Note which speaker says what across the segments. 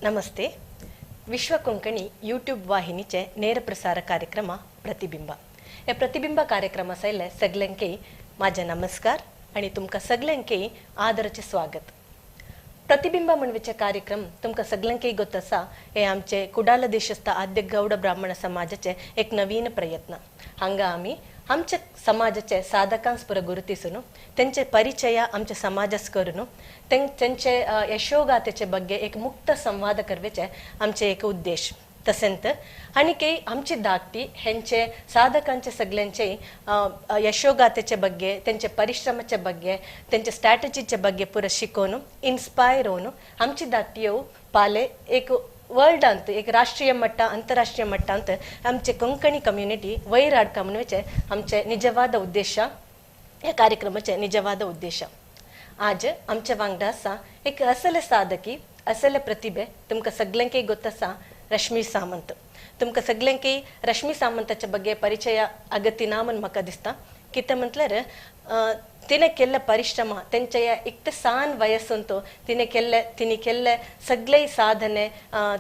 Speaker 1: नमस्ते. विश्व कोंकणी यूट्यूब वाहिनीचे ನೇರ ಪ್ರಸಾರ ಕಾರ್ಯಕ್ರಮ प्रतिबिंब. हे प्रतिबिंब कार्यक्रमा सयले सगल्यांकय माझे नमस्कार आनी तुमकां सगल्यांकय आदराचें स्वागत. प्रतिबिंब म्हणवेचे कार्यक्रम तुमकां सगल्यांकय गोत आसा. हे आमचे कुडाल देशस्थ आद्य गौड ब्राह्मण समाजाचे एक नवीन प्रयत्न. हांगा आमी आमच्या समाजाचे साधकांस पुरा गुरुतिसून तेंचे परिचय आमच्या समाजास करून तेंचे यशोगाथेचे ಬಗ್ಗೆ एक मुक्त संवाद करवेचे आमचे एक उद्देश. तसेंत आनी आमची धाकटी हेंचे साधकांचे सगळ्यांचे यशोगाथेचे ಬಗ್ಗೆ तेंचे परिश्रमाचे ಬಗ್ಗೆ तेंचे स्ट्रॅटजीचे ಬಗ್ಗೆ पुरा शिकोवन इन्स्पायर होवन आमची धाकटी येव पाले एक वर्ल्डांत एक राष्ट्रीय मट्ट अंतरराष्ट्रीय मट्टांत आमचे कोंकणी कम्युनिटी वयर हाडका म्हणचे आमचे निजवाद उद्देश. ह्या कार्यक्रमाचे निजवाद उद्देश. आज आमच्या वांगडा आसा एक असले साधकी असले प्रतिभे तुमकां सगल्यांकय गोत आसा रश्मी सामंत. तुमकां सगल्यांकय रश्मी सामंताच्या ಬಗ್ಗೆ परिचय अगत्य ना म्हूण म्हाका दिसता. कितें म्हटल्यार तिणें केल्ले परिश्रम तेंच्या इतले सान वयसून तिणें केल्ले सगळे साधने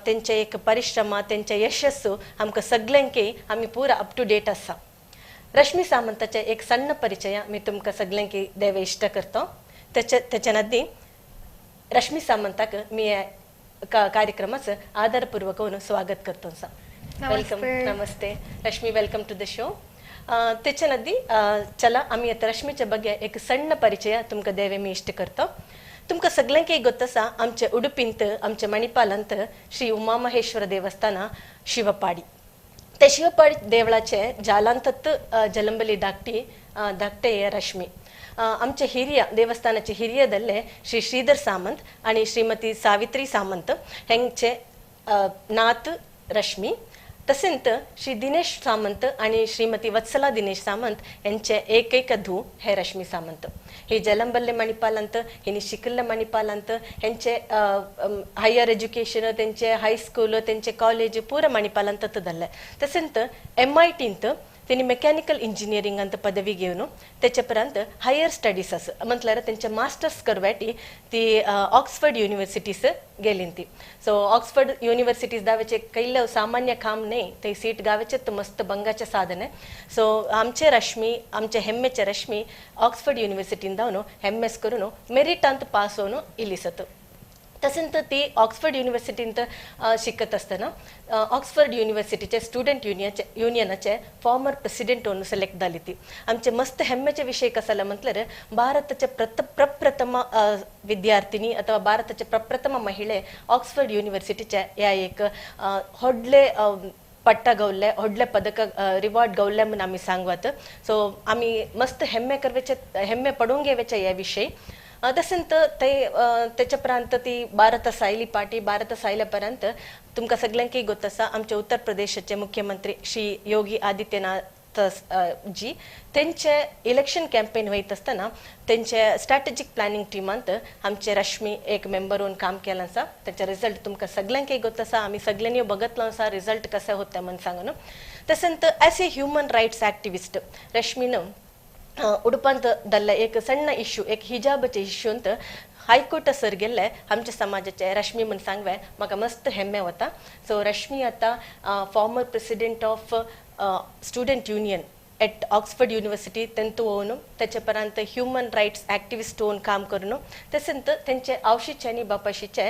Speaker 1: तेंचे एक परिश्रम तेंचे यशस्सु आमकां सगल्यांकय आमी पुरा अप टू डेट आसा. रश्मी सामंताचे एक सण्ण परिचय मी तुमकां सगल्यांकय देवे इश्ट करता. तेच्या नदी रश्मी सामंताक मी कार्यक्रमाचं आदरपूर्वक स्वागत करतो. Welcome. नमस्ते Rashmi, welcome to the show. तेच्या नदी चला आमी आतां रश्मीच्या ಬಗ್ಗೆ एक सण्ण परिचय तुमकां देवे मी इश्ट करता. तुमकां सगल्यांकय गोत आसा आमचे उडुपींत आमच्या मणिपालांत श्री उमामहेश्वर देवस्थान शिवपाडी. ते शिवपाडी देवळाचे जालांतत जलंबली धाकटी धाकटे रश्मी. आमचे हिरिया देवस्थानाचे हिरियदल्ले श्री श्रीधर सामंत आणि श्रीमती सावित्री सामंत हेंचे नात रश्मी. तसेंत श्री दिनेश सामंत आणि श्रीमती वत्सला दिनेश सामंत यांचे एकैक धू हे रश्मी सामंत. हे जलंबल्ले मणिपालांत हेनी शिकल्ले मणिपालांत हेंचे हायर एज्युकेशन तेंचे हायस्कूल तेंचे कॉलेज पुरा मणिपालांत जाल्ले. तसेंत MITंत तेणी मेकॅनिकल इंजिनियरिंगांत पदवी घेवन तेचे उपरांत हायर स्टडीज आसा म्हटल्यार तेंचे मास्टर्स करवाटी ती ऑक्सफर्ड युनिवर्सिटीस गेली ती. सो ऑक्सफर्ड युनिवर्सिटीज दावेचे कैल्ले सामान्य काम न्हय, ते सीट गावेचे मस्त बंगाचे साधन. सो आमचे रश्मी आमचे हेम्मेचे रश्मी ऑक्सफर्ड युनिवर्सिटीन धावन MS करून मेरिटांत पास होवन इलिसत. तसेंत ती ऑक्सफर्ड युनिवर्सिटींत शिकत आसतना ऑक्सफर्ड युनिवर्सिटीचे स्टुडंट युनियनाचे फॉर्मर प्रेसिडेंट म्हणून सिलेक्ट जाली ती. आमचे मस्त हेम्मेचे विशय कसो जाला म्हटल्यार भारताचे प्रप्रथम विद्यार्थिनी अथवा भारताचे प्रप्रथम महिले ऑक्सफर्ड युनिवर्सिटीचे ह्या एक व्हडले पट्टा गावल्ले व्हडले पदक रिवॉर्ड गावल्ले म्हूण आमी सांगवात. सो आमी मस्त हेम्मे करवेचे हेम्मे पडूंक घेवचे ह्या विशय. तसेंत ते तेच्या उपरांत ती भारत सायली पाटी भारत सायल्या उपरांत तुमकां सगल्यांकय गोत आसा आमचे उत्तर प्रदेशाचे मुख्यमंत्री श्री योगी आदित्यनाथ जी तेंचे इलेक्शन कॅम्पेन वयता आसतना तेंचे स्ट्रॅटेजीक प्लॅनिंग टिमांत आमचे रश्मी एक मेंबर होवन काम केलां आसा. तेंचे रिजल्ट तुमकां सगल्यांकय गोत आसा. आमी सगल्यांनी बघतलो आसा रिजल्ट कशें होता म्हूण सांगून. तसेंत as a human rights activist रश्मीन उडुपांत जाल्ले एक सण्ण इश्यू एक हिजाबाचे इश्यूंत हायकोर्टा सर गेल्ले आमच्या समाजाचे रश्मी म्हूण सांगवे म्हाका मस्त हेम्मे वता. सो रश्मी आतां former president of student union at Oxford university तेंतू होवन तेचे उपरांत ह्युमन रायट्स एक्टिविस्ट होवन काम करून तसेंत तेंचे आवशीचे आनी बापाशीचे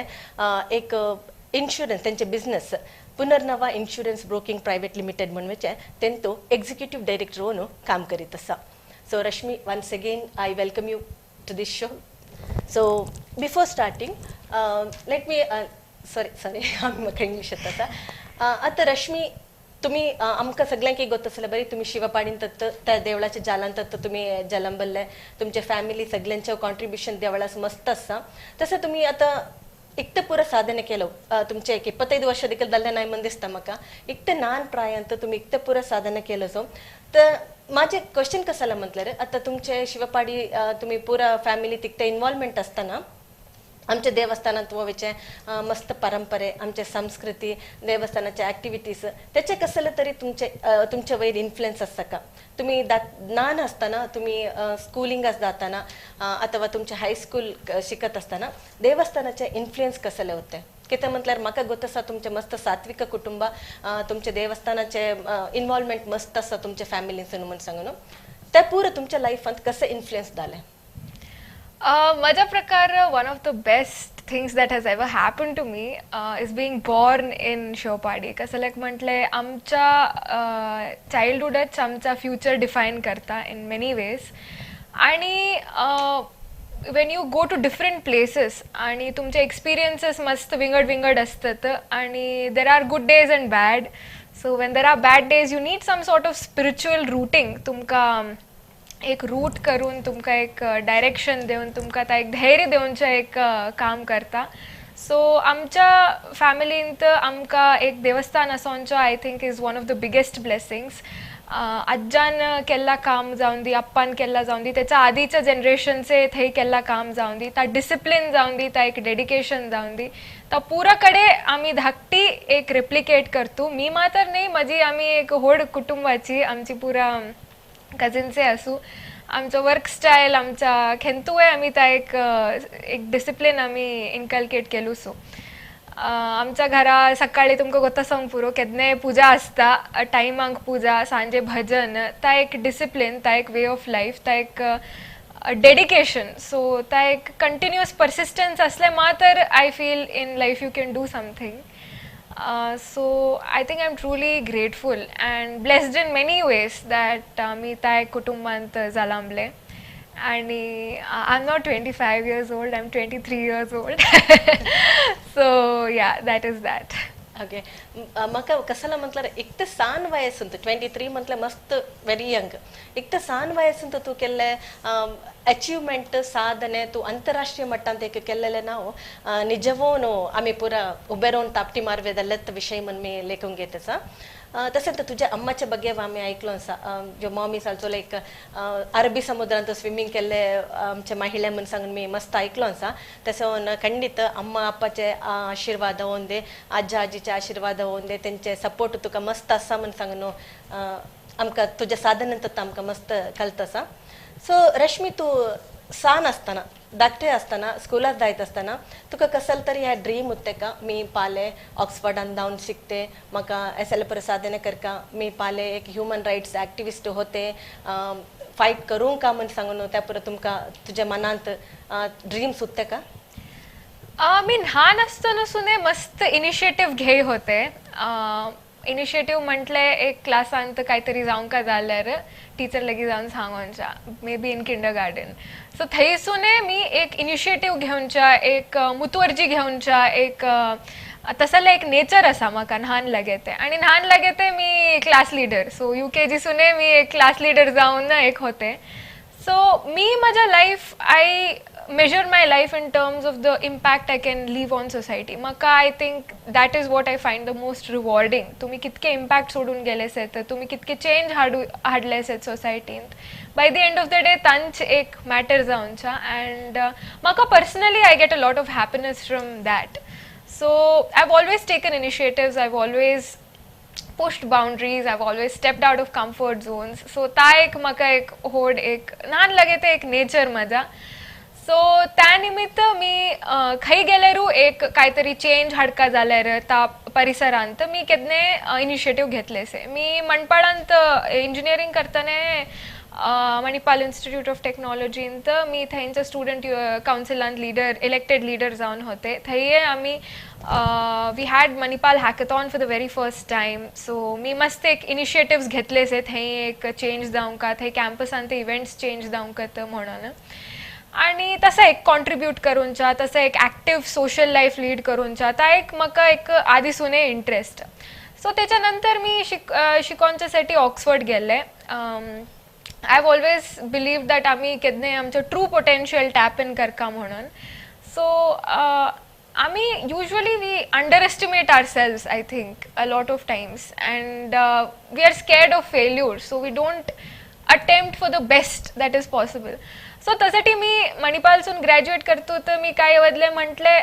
Speaker 1: एक इन्शुरन्स तेंचे business Punarnava insurance broking private limited म्हणचे तेंतू एक्झिक्युटीव डायरेक्टर होवन काम करीत आसा. So Rashmi, once again, I welcome you to this show. So before starting, let me, sorry, म्हाका इंग्लीश येता. आतां रश्मी, तुमी आमकां सगल्यांक एक गोत आसलें बरी तुमी शिवपाडीन तत्त त्या देवळाच्या जालान तत्त तुमी जलंबल्ले तुमचे फॅमिली सगल्यांचें कॉन्ट्रिब्युशन देवळास मस्त आसा. तशें तुमी आतां इकटे पुरा साधने केलो तुमचे एक 25 वर्ष देखील जाल्लें नाय म्हूण दिसता म्हाका. इकटे ल्हान प्रायांत तुमी इकटे पुरा साधना केलो. सो तर माझे क्वेश्चन कसं जाला म्हटल्यार आतां तुमचे शिवपाडी तुमी पुरा फॅमिली तिकटे इन्वॉल्वमेंट आसतना आमच्या देवस्थानांत वचें मस्त परंपरे आमचे संस्कृती देवस्थानाचे ॲक्टिविटीज त्याचे कसले तरी तुमचे तुमचे वयर इन्फ्लुएन्स आसता का? तुमी ल्हान आसतना तुमी स्कुलिंगाक जाताना अथवा तुमचे हायस्कूल शिकत आसतना देवस्थानाचे इन्फ्लुएन्स कसले होते? कितें म्हटल्यार म्हाका गोत आसा तुमचें मस्त सात्विक कुटुंब, तुमचे देवस्थानाचे इन्वॉल्वमेंट मस्त आसा तुमच्या फॅमिलीन म्हणून सांगून, ते पुरो तुमच्या लायफांत कशें इन्फ्लुयन्स जालें?
Speaker 2: म्हज्या प्रकार one of the best things that has ever happened to me is being born in Shivpadi. कसं लायक म्हटलें, आमच्या चाइल्डहुडच आमचा फ्युचर डिफायन करता इन मेनी वेज. आणि when you go to different places आणि तुमचे एक्सपिरियन्सेस मस्त विंगड विंगड असतात आणि there are good days and bad. So when there are bad days, you need some sort of spiritual rooting. तुमकां एक रूट करून, तुमकां एक डायरेक्शन देवन, तुमकां ता एक धैर्य दिवनचें एक काम करता. सो आमच्या फॅमिलींत आमकां एक देवस्थान आसोनचो I think is one of the biggest blessings. आज्जान केल्ला काम जावन दी, अप्पान केल्ला जावन दी, त्याच्या आदीच्या जनरेशनचे थंय केल्ला काम जावन दी, ता डिसिप्लीन जावन दी, ता एक डेडिकेशन जावन दी, ता पुरा कडे आमी धाकटी एक रेप्लिकेट करतो. मी मात्र नाही, म्हजी आमी एक व्हड कुटुंबाची, आमची पुरा कजिन्से आसूं, आमचो वर्क स्टायल, आमच्या खेंतूय आमी ता एक एक डिसिप्लीन आमी इनकल्केट केलू. सो आमच्या घरा सकाळी तुमकां गोता सांग पुरो, केन्नाय पुजा आसता, टायमाक पुजा, सांजे भजन. ता एक डिसिप्लीन, ता एक वे ऑफ लायफ, ता एक डेडिकेशन. सो ता एक कंटिन्युअस परसिस्टन्स असले मात्र I feel in life you can do something. So I think I am truly grateful and blessed in many ways that मी त्या एक कुटुंबांत जालांबले. आणि I am not 25 years old, I am 23 years old. So yeah, that is that.
Speaker 1: Okay, म्हाका कसला म्हटल्यार एक सान वयसंत, 23 म्हटल्यार मस्त वेरी यंग. एक सान वयसंत तूं केल्ले अचिव्हमेंट, साधने, तूं अंतरराष्ट्रीय मट्टांत एक केल्लेले नाव निजवोन आमी पुरा उबे रावन तापटी मारवे जाल्लेत विशय म्हण मी लेखूंक घेत आसा. तशेंच तुज्या अम्माच्या ಬಗ್ಗೆ आमी आयकलो आसा, जो मॉम is also like अरबी समुद्रांत स्विमींग केल्ले आमचे महिला म्हण सांगून मी मस्त आयकलो आसा. तशें खंडीत अम्मा अप्पाचे आशीर्वाद होंदे, आज्जा आजीचे आशीर्वाद होंदे, तेंचे सपोर्ट तुका मस्त आसा म्हण सांगून आमकां तुज्या साधनेंत आमकां मस्त कळत आसा. सो रश्मी, तूं सान आसतना, धाकटे आसतना, स्कुलाक जायत आसतना तुका कसल तरी ह्या ड्रीम उत्ते का, मी पाले ऑक्सफर्डान जावन शिकते, म्हाका एस एल साधने करका, मी पाले एक ह्युमन रायट्स एक्टिविस्ट होते, फायट करूं का म्हण सांगून त्या पुरो तुमकां तुज्या मनांत ड्रीम्स उत्ते का?
Speaker 2: मी ल्हान आसतना सुने मस्त इनिशिएटीव घेय होते. इनिशिएटीव म्हटले एक क्लासांत कांयतरी जावंक जाल्यार टिचर लागीं जावन सांगोनच्या, may be in kindergarten. So थंयसून मी एक इनिशिएटीव घेवच्या, एक मुतवर्जी घेवच्या, एक तसले एक नेचर आसा म्हाका ल्हान लागे ते. आनी ल्हान लागे ते मी क्लास लिडर. सो UKG सुने मी एक क्लास लिडर जावन एक होते. सो मी म्हज्या life, I measure my life in terms of the impact I can leave on society. म्हाका I think that is what I find the most rewarding. तुम्ही कितके impact सोडून गेले सेत, तुम्ही कितके चेंज हाडू हाडले सेत सोसायटींत, by the end of the day तांच एक मॅटर जावनच्या. अँड म्हाका personally I get a lot of happiness from that. So I have always taken initiatives, I have always pushed boundaries, I've always stepped out of comfort zones. So ता एक म्हाका एक होड एक ल्हान लागे ते एक नेचर म्हजा. सो त्या निमित्त मी खंय गेल्यारू एक कांयतरी चेंज हाडका जाल्यार त्या परिसरांत मी केन्नाय इनिशिएटीव घेतलेसे. मी मणपाळांत इंजिनियरींग करतना, मणिपाल इन्स्टिट्यूट ऑफ टेक्नॉलॉजींत, मी थंयच्या स्टुडंट कावन्सिलांत लिडर, इलेक्टेड लिडर जावन होते. थंय आमी we had Manipal Hackathon for the very first time. So मी मस्त एक इनिशिएटिव्स घेतलेसे थंय एक चेंज जावंक, थंय कॅम्पसान ते इव्हेंट्स चेंज जावंक म्हणून. आणि तसं एक कॉन्ट्रीब्यूट करूनच्या, तसं एक ॲक्टिव्ह सोशल लाईफ लीड करूनच्या, ता एक म्हाका एक आदीसूनय इंट्रस्ट. सो त्याच्या नंतर मी शिकोवच्यासाठी ऑक्सफर्ड गेल्ले. I have always believe that आमी केन्नाय आमचो ट्रू पोटेन्शियल टॅप इन करता म्हणून. सो आमी usually we underestimate ourselves, I think, a lot of times, and we are scared of failure, so we don't attempt for the best that is possible. So त्यासाठी मी मणिपालसून graduate करतो तर मी काय बदले म्हटले,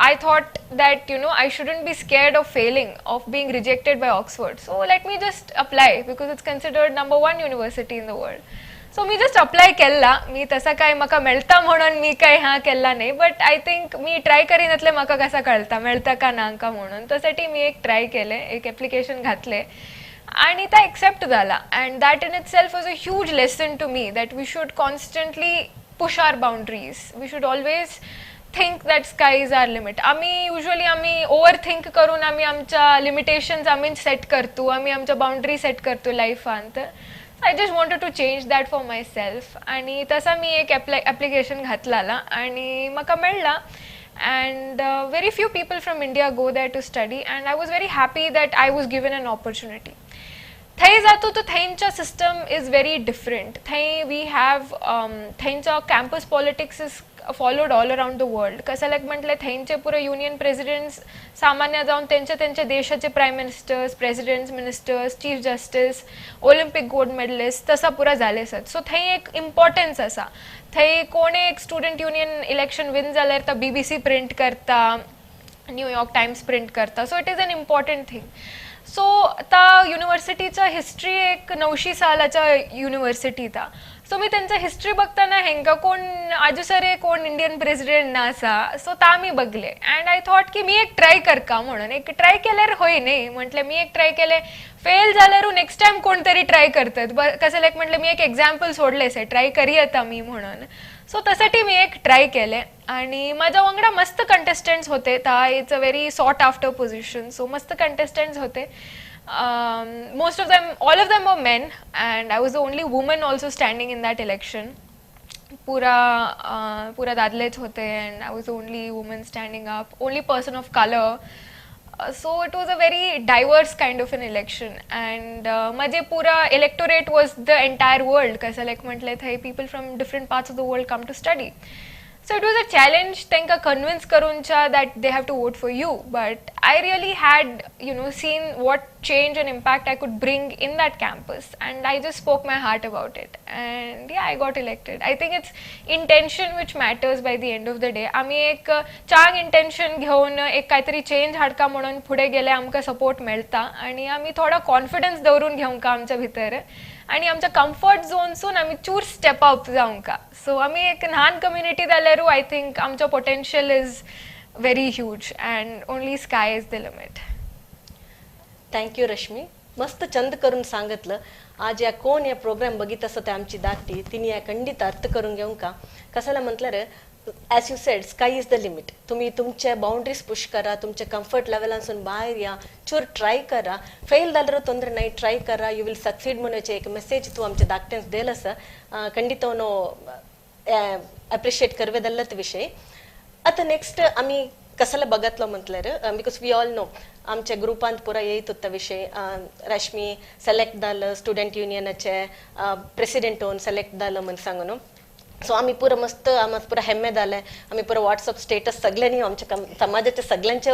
Speaker 2: I thought that I shouldn't be scared of failing, of being rejected by Oxford. So let me just apply because it's considered number one university in the world. So me just apply केला. मी तसा काय म्हाका मेळटा म्हणून मी काय हा केला नाही, but I think me try करीनातले म्हाका कसा कळता मेळटा का ना का म्हणून. त्यासाठी मी एक ट्राय केले, एक एप्लिकेशन घातले आणि त्या एक्सेप्ट झाला. And that in itself was a huge lesson to me that we should constantly push our boundaries. We should always think that sky is our limit. आम्ही युजली आम्ही ओव्हर थिंक करून आम्ही आमच्या limitations आम्ही set करतो, आम्ही आमच्या boundary set करतो लाईफांत. I just wanted to change that for myself आणि तसा मी एक ॲप्लिकेशन घातलाला आणि म्हाका मेळ्ळा. And very few people from India go there to study, and I was very happy that I was given an opportunity. थंय जातो तो थंयच्या सिस्टम is very different. थंय we have, थंयचो campus politics is followed all around the world. कसं लायक म्हटलें, थंयचे पुरो युनियन प्रेसिडेंट्स सामान्य जावन तेंच्या तेंच्या देशाचे prime ministers, presidents, ministers, chief justice, Olympic gold medalist तसा पुरा जाले आसात. सो थंय एक इम्पॉर्टन्स आसा. थंय कोणे एक स्टुडंट युनियन इलेक्शन विन जाल्यार तो बीबीसी प्रिंट करता, न्यूयॉर्क टायम्स प्रिंट करता. So it is an important thing. So आता युनिव्हर्सिटीचा हिस्ट्री एक 900 सालाच्या युनिव्हर्सिटी ता. सो मी त्यांचा हिस्ट्री बघताना हेंका कोण आजुसरे कोण इंडियन प्रेसिडेंट ना आसा. सो ता मी बघले अँड I thought की मी एक ट्राय करका म्हणून. एक ट्राय केल्यार होय न्ही म्हटलें, मी एक ट्राय केले, फेल जाल्यार नेक्स्ट टायम कोण तरी ट्राय करतात. कसं लायक म्हटलं, मी एक एक्झाम्पल सोडलें, ट्राय करी मी म्हणून. सो त्यासाठी मी एक ट्राय केले आणि माझ्या वांगडा मस्त कंटेस्टंट्स होते. ता it's a very sought after position, so मस्त कंटेस्टंट्स होते. Most of them, all of them were men, and I was the only woman also standing in that election. पुरा पुरा दादलेच होते and I was the only woman standing up, only person of color. So it was a very diverse kind of an election and माझे पुरा electorate was the entire world. कसं like म्हटलं, थंय people from different parts of the world come to study. So it was a challenge तांकां convince करूनच्या that they have to vote for you, but I really had seen what change and impact I could bring in that campus, and I just spoke my heart about it, and yeah, I got elected. I think it's intention which matters by the end of the day. आम्ही एक चांग intention घेऊन एक काहीतरी change हाडका म्हणून फुडें गेले, आमकां सपोर्ट मेळटा आणि आमी थोडो कॉन्फिडन्स दवरून घेवंक आमच्या भितर आणि आमच्या कम्फर्ट झोनसून आमी चूर स्टेप अप जावंक. सो आमी एक ल्हान कम्युनिटी जाल्यारूय I think आमचो potential is very huge and only sky is the limit.
Speaker 1: Thank you Rashmi, मस्त चंद करून सांगितलं. आज या कोण या प्रोग्राम बघित असं ते आमची धाकटी तिने या खंडित अर्थ करून घेऊन का. कसाला म्हटलं, as you said, sky is the limit. तुम्ही तुमच्या बाउंड्रीज पुश करा, तुमच्या कम्फर्ट लेवलांसून बाहेर या, चूर ट्राय करा. फेल जाल्यार ತೊಂದರೆ नाही, ट्राय करा, you will succeed म्हणून एक मेसेज तू आमच्या धाकट्यांस दिलं असं खंडित अप्रिशिएट करवेदल्लत विषय. आता नेक्स्ट आम्ही कसला बघतलो म्हटल्यार, because we all know आमच्या ग्रुपांत पुरा येयत होता विषय, रश्मी सेलेक्ट जालं स्टुडंट युनियनाचे प्रेसिडेंट होऊन सेलेक्ट जालं म्हण सांगून. सो आम्ही पुरा मस्त आम्हाला पुरा हेम्मे जालें. आम्ही पुरा व्हॉट्सअप स्टेटस सगळ्यांनी आमच्या समाजाच्या सगळ्यांचे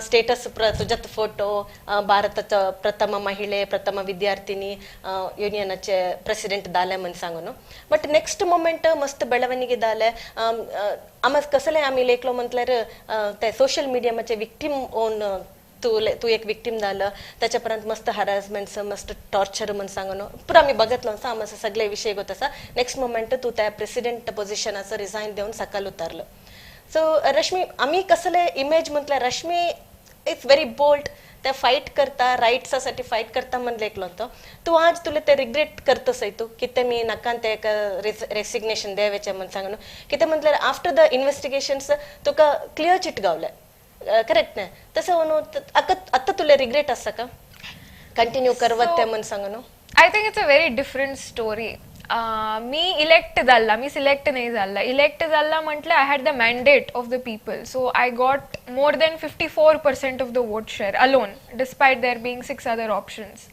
Speaker 1: स्टेटस तुझ्यात फोटो, भारताचा प्रथम महिले, प्रथम विद्यार्थिनी युनियनाचे प्रेसिडेंट जाले म्हण सांगून. बट नेक्स्ट मोमेंट मस्त ಬೆಳವಣಿಗೆ जाले. आम्हा कसले आम्ही लेखलो म्हटल्यार, ते सोशल मिडियाचे विक्टीम ओन तू तू एक विक्टीम झालं. त्याच्या पर्यंत मस्त हरासमेंट्स, मस्त टॉर्चर म्हण सांगून पुरा आम्ही बघितलो आसा. आम्हा सगळे विषय गोत आसा. नेक्स्ट मोमेंट तू त्या प्रेसिडेंट पोझिशनाचो रिझायन देऊन सकाळ उतारलं. सो रश्मी, आम्ही कसले इमेज म्हटल्यार रश्मी it's very bold, ते फाईट करता, राईट्सासाठी फाईट करता म्हण लेखलो होतो. तू आज तुला ते रिग्रेट करतस तू की ते मी नका ते रेसिग्नेशन द्यावेचे म्हण सांगून? कितें म्हटल्यार, आफ्टर the investigations तुका क्लियर चिट गावले, करेक्ट न्ही? तसं म्हणून आता तुला रिग्रेट आसा का कंटिन्यू करवत ते म्हण सांगून?
Speaker 2: I think it's a very different story. Me elect जाल्ला, मी सिलेक्ट नाही जाल्ला. इलेक्ट जाल्ला म्हटलं, I had the mandate of the people, so I got more than 54% of the vote share alone, despite there being six other options.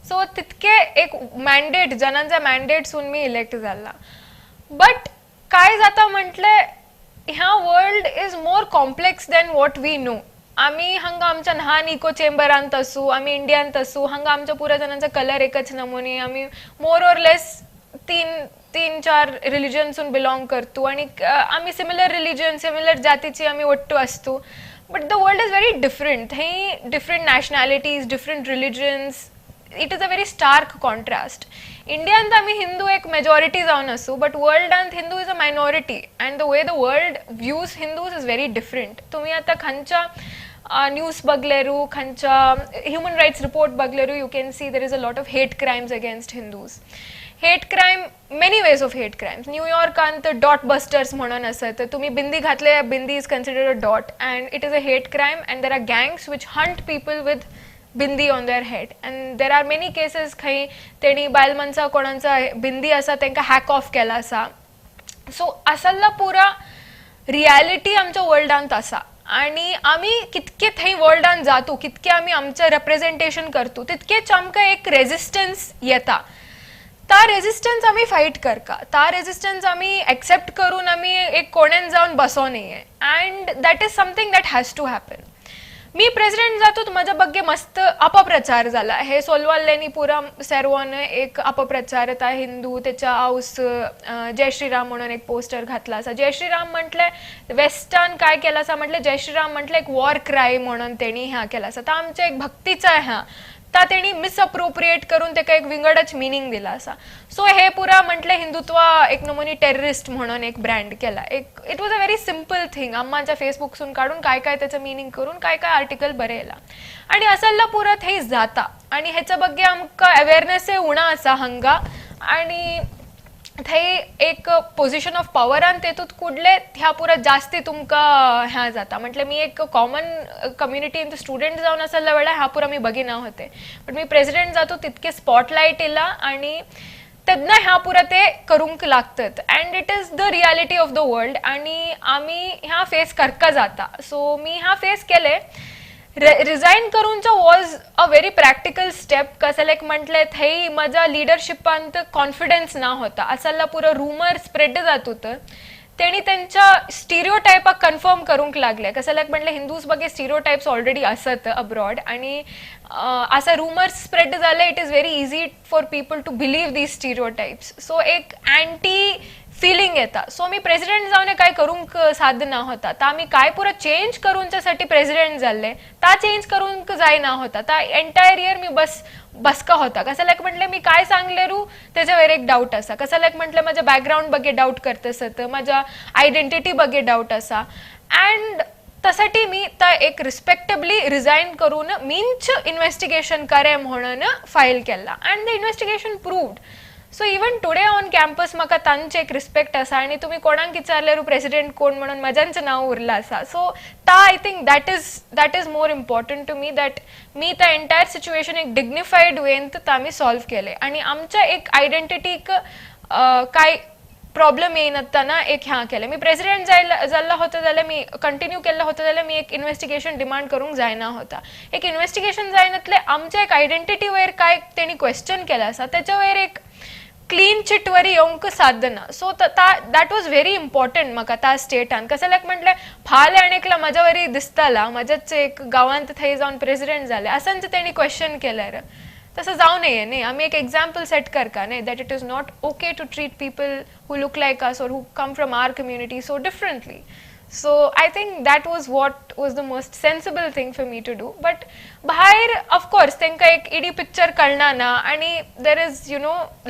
Speaker 2: So तितके एक mandate, जणांचा मॅन्डेटसून मी elect जाल्ला. But काय जाता म्हटलं, ह्या world is more complex than what we know. आम्ही हांगा आमच्या ल्हान इको चेंबरांत आसूं, आमी इंडियांत आसूं, हांगा आमच्या पुरा जाणांचा कलर एकच नमुने, आमी मोर ऑर लेस तीन तीन चार रिलिजन्सून बिलॉंग करतो आणि आम्ही सिमिलर रिलिजन, सिमिलर जातीची आम्ही ಒಟ್ಟು असतो. But the world is very different. थंय different nationalities, different religions. It is a very stark contrast. इंडियांत आमी हिंदू एक मेजॉरिटी जावन आसूं, but वर्ल्डांत Hindu is a minority and the way the world views Hindus is very different. तुमी आतां खंयच्या news बगलेरू, खंयच्या ह्युमन रायट्स रिपोर्ट बगलेरू, you can see there is a lot of hate crimes against Hindus. Hate crime, many ways of hate crimes. न्यूयॉर्कांत dot busters म्हणून आसत. तुम्ही बिंदी घातले, bindi is considered a dot and it is a hate crime, and there are gangs which hunt people with bindi on their head, and there are many cases खंय तेणी बायल मनसा कोणाचा बिंदी आसा तांकां हॅक ऑफ केला आसा. सो असल्ला पुरा reality आमच्या वर्ल्डांत आसा आणि आमी कितके थंय वर्ल्डान जातो, कितके आमी आमचें रेप्रेझेंटेशन करतो, तितकेच आमकां एक रेजिस्टन्स येता. ता रेजिस्टन्स आमी फायट करका, ता रेजिस्टन्स आमी एक्सेप्ट करून आमी एक कोण्यान जावन बसो न्ही, and that is something that has to happen. Me president जातो, म्हज्या बग्गे मस्त अपप्रचार जाला. हे सोलवाल्ल्यांनी पुरा सेरवॉन एक अपप्रचार येता. हिंदू त्याच्या हाऊस जय श्रीराम म्हणून एक पोस्टर घातला आसा. जय श्रीराम म्हटलें वेस्टर्न काय केलं आसा, म्हटलें जय श्रीराम म्हटलें एक वॉर क्राय म्हणून तेणी ह्या केला आसा. तर आमचें एक भक्तीचा ह्या ता तेणी मिसअप्रोप्रिएट करून तेका एक विंगडच मिनींग दिला आसा. सो हे पुरा म्हटलें हिंदुत्व एक नमुनी टेररिस्ट म्हणून एक ब्रँड केला. एक it was a very simple thing. अम्माच्या फेसबुकसून काडून काय काय त्याचं मिनींग करून काय काय आर्टिकल बरयला आणि असल्ला पुरा थंय जाता आणि हेच्या बग्गे आमकां अवेरनेसय उणा आसा हांगा. आणि थंय एक पोझिशन ऑफ पॉवरान तेतूंत कुडले ह्या पुरा जास्ती तुमकां ह्या जाता. म्हटल्यार मी एक कॉमन कम्युनिटीन स्टुडंट जावन आसल्या वेळार ह्या पुरा मी बगिना होते, पण मी प्रेसिडेंट जातो तितके स्पॉटलायट येयला आणि तेन्ना ह्या पुरा ते करूंक लागतात, and it is the reality of the world आणि आमी ह्या फेस करका जाता. सो मी ह्या फेस केले. रिझाईन करूनचो was a very practical step. कसं लायक म्हटलें थंय म्हज्या लिडरशिपांत कॉन्फिडन्स ना होता. असला पुरो रुमर स्प्रेड जात होतं, तेणी त्यांच्या स्टिरिओ टायपाक कन्फर्म करूंक लागले. कसं लायक म्हटलें हिंदूज बगे स्टिरिओ टायप्स ऑलरेडी आसत अब्रॉड आणि असा रुमर्स स्प्रेड जाले, it is very easy for people to believe these stereotypes. So एक अँटी फिलिंग येता. सो मी प्रेसिडेंट जावन काय करूंक साध्य ना होता. ता आमी काय पुरो चेंज करूंच्यासाठी प्रेसिडेंट जाल्ले, ता चेंज करूंक जायना होता. ता एंटायर इयर मी बस बसका होता. कसं लायक म्हटलें मी काय सांगले रू त्याच्यावर एक डाऊट आसा. कसं लायक म्हटलें माझ्या बॅकग्राऊंड बगे डाऊट करतसत, माझ्या आयडेंटिटी बगे डाऊट आसा. अँड त्यासाठी मी ता एक रिस्पेक्टेबली रिझाईन करून मींच इन्व्हेस्टिगेशन करे म्हणून फायल केला, and the investigation proved. So even today on campus म्हाका तांचे एक रिस्पेक्ट आसा आणि तुमी कोणाक विचारल्यार प्रेसिडेंट कोण म्हणून म्हज्यांचें नांव उरलां आसा. सो ता I think that is more important to me, that मी त्या एंटायर सिच्युएशन एक डिग्निफाईड वेन आमी सॉल्व केले आणि आमच्या एक आयडेंटिटीक काय प्रॉब्लेम येयनासतना एक ह्या केलें. मी प्रेसिडेंट जायला जाल्लो होतो जाल्यार, मी कंटिन्यू केल्लो होतो जाल्यार, मी एक इन्व्हेस्टिगेशन डिमांड करूंक जायना होता. एक इन्व्हेस्टिगेशन जायनातलें आमच्या एक आयडेंटिटी वयर काय तेणी क्वेश्चन केलें आसा, तेच्या वयर एक क्लीन चिट वरी येवंक साध्य ना. So that was very important म्हाका त्या स्टेटान. कसं लायक म्हटलें फाल्यां आनी एकला म्हाज्या वरी दिसताला, म्हाज्याच एक गांवांत थंय जावन प्रेसिडेंट जाले असंच तेणी क्वेश्चन केल्यार तसं जावं नये न्ही. आमी एक एग्जाम्पल सेट करका न्ही, that it is not okay to treat people who look like us or who come from our community so differently. So I think that was what was the most sensible thing for me to do. But भायर of course तांकां एक ED picture कळना ना आणि there is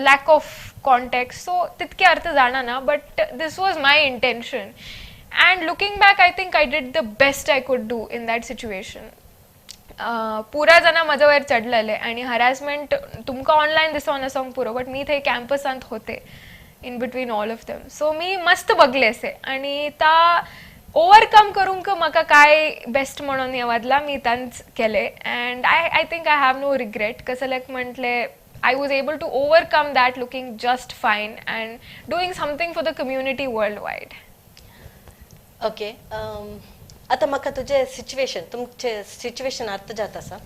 Speaker 2: lack of context, so तितके अर्थ जाणा ना, but this was my intention, and looking back, I think I did the best I could do in that situation. पुरा जाणां म्हज्या वयर चडलेले आणि हरासमेंट तुमकां ऑनलायन दिसोन आसोंक पुरो, बट मी थंय कॅम्पसांत होते in between all of them. So मी मस्त बघले असे आणि ता ओवरकम करूंक म्हाका काय बेस्ट म्हणून येवादला मी तांच केले, and I think I have no regret. कसं लायक म्हटले I was able to overcome that looking just fine and doing something for the community worldwide.
Speaker 1: Okay, आतां म्हाका तुजें सिच्युएशन, तुमचें सिच्युएशन अर्थ जाता आसा.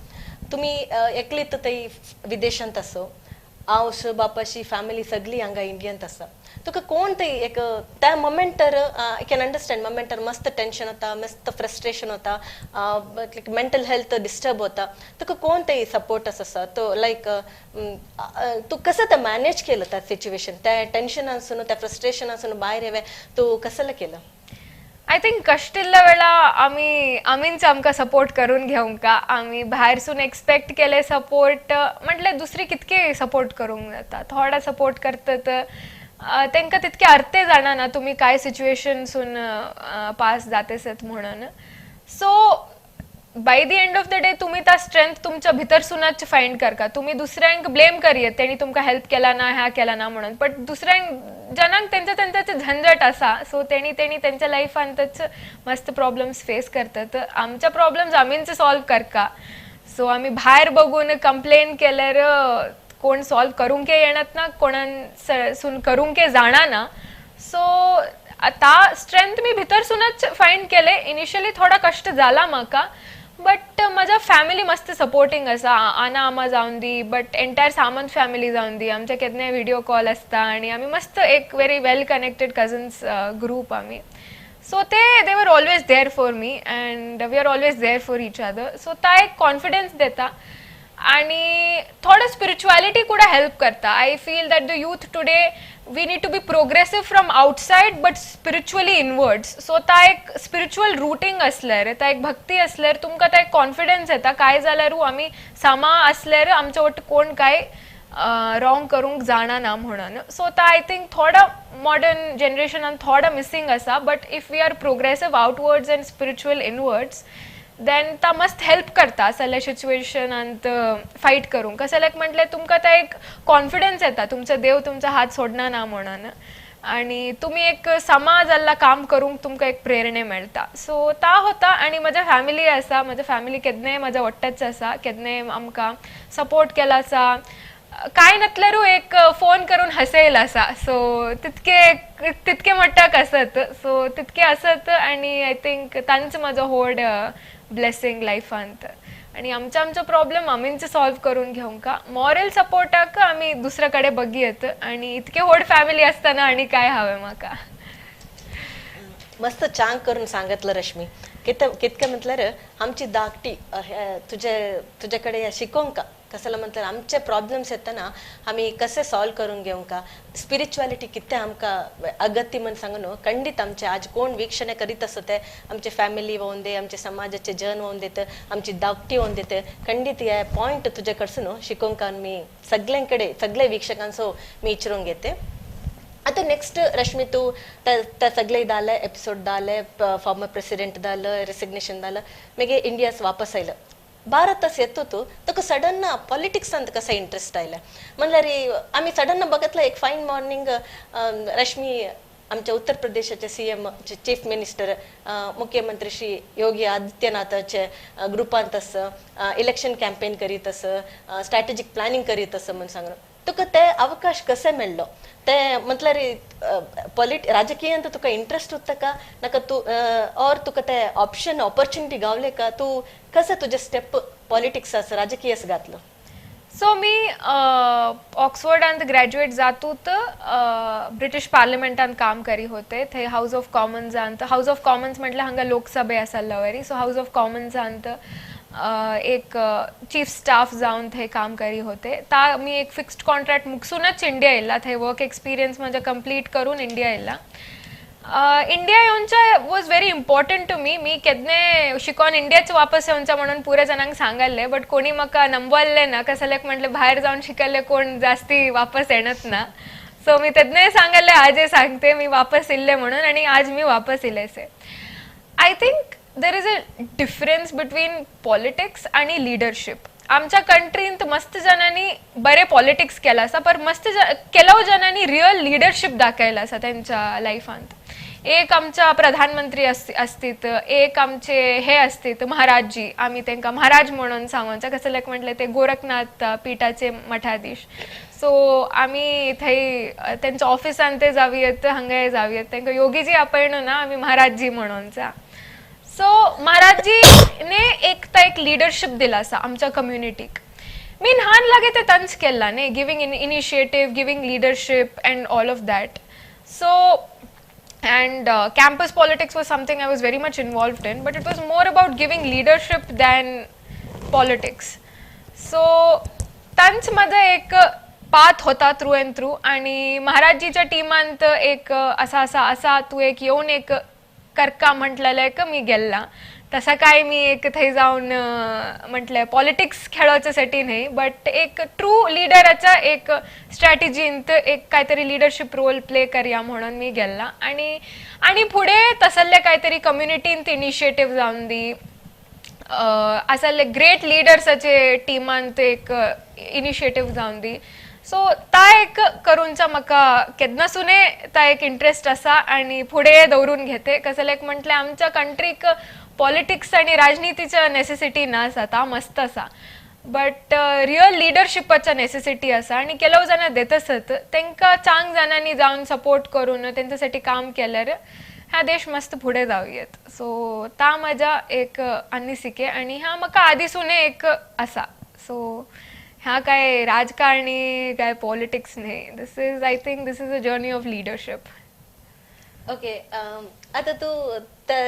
Speaker 1: तुमी एकली तर थंय विदेशांत आसो, आवस बापाशी फॅमिली सगळी हांगा इंडियंत आसा. तुका कोण थंय एक त्या मोमेंटर, I can understand, मोमेंटर मस्त टेन्शन होता, मस्त फ्रस्ट्रेशन होता, लायक मेंटल हेल्थ डिस्टर्ब होता. तुका कोण थंय सपोर्ट आसा तो, लायक तूं कसं ते मॅनेज केलं त्या सिच्युएशन, त्या टेन्शन आसून, त्या फ्रस्ट्रेशन आसून भायर येवे तूं कसं केलं?
Speaker 2: I think कश्टिल्ल्या वेळा आमी आमीच आमकां सपोर्ट करून घेवंक. आमी भायरसून एक्सपेक्ट केले सपोर्ट म्हटल्यार दुसरी कितके सपोर्ट करूंक जाता? थोडे सपोर्ट करतात, तांकां तितके अर्थे जाणा तुमी काय सिच्युएशनसून पास जातेसत म्हणून. So by the end of the day तुम्ही त्या स्ट्रेंथ तुमच्या भितरसूनच फायंड करका. तुम्ही दुसऱ्यांक ब्लेम करयेत, तेणी तुमकां हेल्प केला ना, ह्या केला ना म्हणून, बट दुसऱ्यांक जनांक तेंच्या तेंच्याचे झंझट आसा. सो तेणी तेणी तेंच्या लायफांतच मस्त प्रॉब्लेम्स फेस करतात. आमच्या प्रॉब्लेम्स आमीच सॉल्व करका. सो आमी भायर बघून कंप्लेन केल्यार कोण सॉल्व करूंक येणत ना, कोणान सून करूंक जाणा ना. सो आता स्ट्रेंथ मी भितरसूनच फायंड केले. इनिशियली थोडा कष्ट जाला म्हाका, बट म्हज्या फॅमिली मस्त सपोर्टींग आसा. आना आमा जावन दी, बट एंटायर सामंत फॅमिली जावन दी, आमच्या केन्नाय व्हिडिओ कॉल आसता आनी आमी मस्त एक very well connected cousins group आमी. सो ते they were always there for me and we are always there for each other. So ता एक कॉन्फिडन्स देता आणि थोडं स्पिरिच्युअलिटी कुठं हेल्प करता. I feel that the youth today, we need to be progressive from outside but spiritually inwards. So ता एक spiritual routing असल्यार, ता एक भक्ती असल्यार तुमकां ता एक कॉन्फिडन्स येता, काय जाल्यारू आमी सामा असल्यार आमच्या वट कोण काय रॉंग करूंक जाणा ना म्हणून. सो ता I think थोडा मॉडर्न जनरेशनान थोडा मिसींग आसा, but if we are progressive outwards and spiritual inwards, then ता मस्त हेल्प करता असल्या सिच्युएशनांत फायट करूंक. कसल्याक म्हटल्यार तुमकां ता एक कॉन्फिडन्स येता, तुमचो देव तुमचो हात सोडना ना म्हणून आणि तुम्ही एक समा जाल्ला काम करूंक तुमकां एक प्रेरणे मेळटा. सो ता होता. आणि म्हज्या फॅमिली आसा, म्हज्या फॅमिली केन्नाय म्हज्या वट्टच आसा, केन्नाय आमकां सपोर्ट केला आसा. काय नसल्यारू एक फोन करून हसयला आसा. सो तितके तितके मट्टाक आसत, सो तितके आसत. आणि I think तांचो म्हजो व्हड ब्लेसिंग लायफांत. आणि आमचे आमचो प्रॉब्लेम आमीच सॉल्व करून घेवंक, मॉरल सपोर्टाक आमी दुसऱ्या कडेन बघयत. आणि इतके व्हड फॅमिली आसतना आनी काय हवें म्हाका?
Speaker 1: मस्त चांग करून सांगितलं रश्मी. कितके म्हटल्यार आमची धाकटी तुजे तुजे कडेन शिकोवंक कसले म्हटल्यार आमचे प्रॉब्लेम्स येतना आमी कसे सॉल्व करून घेवंक, स्पिरिच्युअलिटी कितें आमकां अगत्य म्हण सांगू न्हू. खंडीत आमचे आज कोण वीक्षणे करीत आसता ते आमचे फॅमिली होवन दे, आमचे समाजाचे जन होवन देत, आमची धाकटी होवन देत, खंडीत हे पॉयंट तुजे कडसून शिकोवंक आमी सगळ्यां कडेन सगळे वीक्षकांचो मी इचरूंक घेते. आता नेक्स्ट रश्मी, तू त्या सगळे जालें, एपिसोड जाले, फॉर्मर प्रेसिडेंट जालं, रेसिग्नेशन जालं, मागीर इंडियास वापस आयलं. भारतास येतो तू, तुका सडन पॉलिटिक्सांत कसा इंट्रस्ट आयला? म्हणल्यार आमी सडन बघितलं एक फायन मॉर्निंग रश्मी आमच्या उत्तर प्रदेशाचे सीएम, चीफ मिनिस्टर, मुख्यमंत्री श्री योगी आदित्यनाथाचे ग्रुपांत आस, इलेक्शन कॅम्पेन करीत आस, स्ट्रॅटेजीक प्लॅनिंग करीत आस म्हणून सांगून. तुका ते अवकाश कसे मेळ्ळो? ते म्हटल्यार पॉलिट राजकीयांत तुका इंट्रस्ट होता का नाका तू और तुका ते ऑप्शन ऑपॉर्च्युनिटी गावले का? तू कसं तुझे स्टेप पॉलिटिक्स राजकीयस घातलं?
Speaker 2: सो मी ऑक्सफर्डांत ग्रॅज्युएट जातूत ब्रिटीश पार्लमेंटांत काम करी होते. थंय हाऊस ऑफ कॉमन्सांत, हाऊस ऑफ कॉमन्स म्हटल्यार हांगा लोकसभे आसल्ला वरी, सो हाऊस ऑफ कॉमन्सांत एक चीफ स्टाफ जावन थंय काम करी होते. ता मी एक फिक्स्ड कॉन्ट्रॅक्ट मुगसूनच इंडिया येयला. थंय वर्क एक्सपिरियन्स म्हज्या कंप्लीट करून इंडिया येयला. इंडिया येवच्या was very important to me. मी केन्नाय शिकोन इंडियाच वापस येवचा म्हणून पुऱ्या जाणांक सांगल्ले, बट कोणी म्हाका नंबरले ना. कसल्याक म्हटलें भायर जावन शिकल्ले कोण जास्ती वापस येणत ना. सो मी तेन्नाय सांगल्ले, आजय सांगते, मी वापस इल्ले म्हणून आणि आज मी वापस इलेसे. I think there is a difference between politics आणि लिडरशीप. आमच्या कंट्रींत मस्त जणांनी बरे पॉलिटिक्स केलं आसा, पर मस्त ಕೆಲವು जणांनी रिअल लिडरशीप दाखयला आसा त्यांच्या लायफांत. एक आमच्या प्रधानमंत्री असतीत, एक आमचे हे असतीत महाराजजी, आम्ही तांकां महाराज म्हणून सांगोचा. कसल्याक म्हटलें ते गोरखनाथ पीठाचे मठाधीश. सो आमी थंय तेंच्या ऑफिसान ते जावयत, हांगाय जावयत, तांकां योगीजी आपयणू ना, आमी महाराजजी म्हणोनचा. सो महाराजजीने एक ता एक लिडरशीप दिला आसा आमच्या कम्युनिटीक. मी ल्हान लागे ते तंच केल्ला न्ही, giving in initiative, giving leadership and all of that. So and campus politics was something I was very much involved in, but it was more about giving leadership than politics. So तांच म्हजो एक path होता through and through. आणि महाराजजीच्या टिमांत एक असा असा असा तूं एक येवन एक करका म्हटलेलं का मी गेल्ला. तसा काय मी एक थंय जावन म्हटलें पॉलिटिक्स खेळोच्यासाठी न्हय, बट एक ट्रू लिडराच्या एक स्ट्रॅटेजींत एक कांयतरी लिडरशीप रोल प्ले करया म्हणून मी गेल्ला. आनी आनी फुडें तसले कांयतरी कम्युनिटींत इनिशिएटीव जावन दी, आसले ग्रेट लिडर्साचे टिमांत एक इनिशिएटीव जावन दी, सो ता एक करूनचा म्हाका केन्नासूनय ता एक इंट्रस्ट आसा आनी फुडें दवरून घेते. कसले एक म्हटलें आमच्या कंट्रीक पॉलिटिक्स आनी राजनितीच्या नेसेसिटी ना आसा, ता मस्त आसा, बट रियल लिडरशिपाच्या नेसेसिटी आसा. आनी ಕೆಲವು जाणां देत आसत तांकां चांग जाणांनी जावन सपोर्ट करून तेंच्यासाठी काम केल्यार ह्या देश मस्त फुडें जावं येत. सो ता म्हज्या एक अनिसिके आनी ह्या म्हाका आदीसून एक आसा. सो ह्या काय राजकारणी काय पॉलिटिक्स न्हय, this is I think this is a journey of leadership.
Speaker 1: Okay, आता तू त्या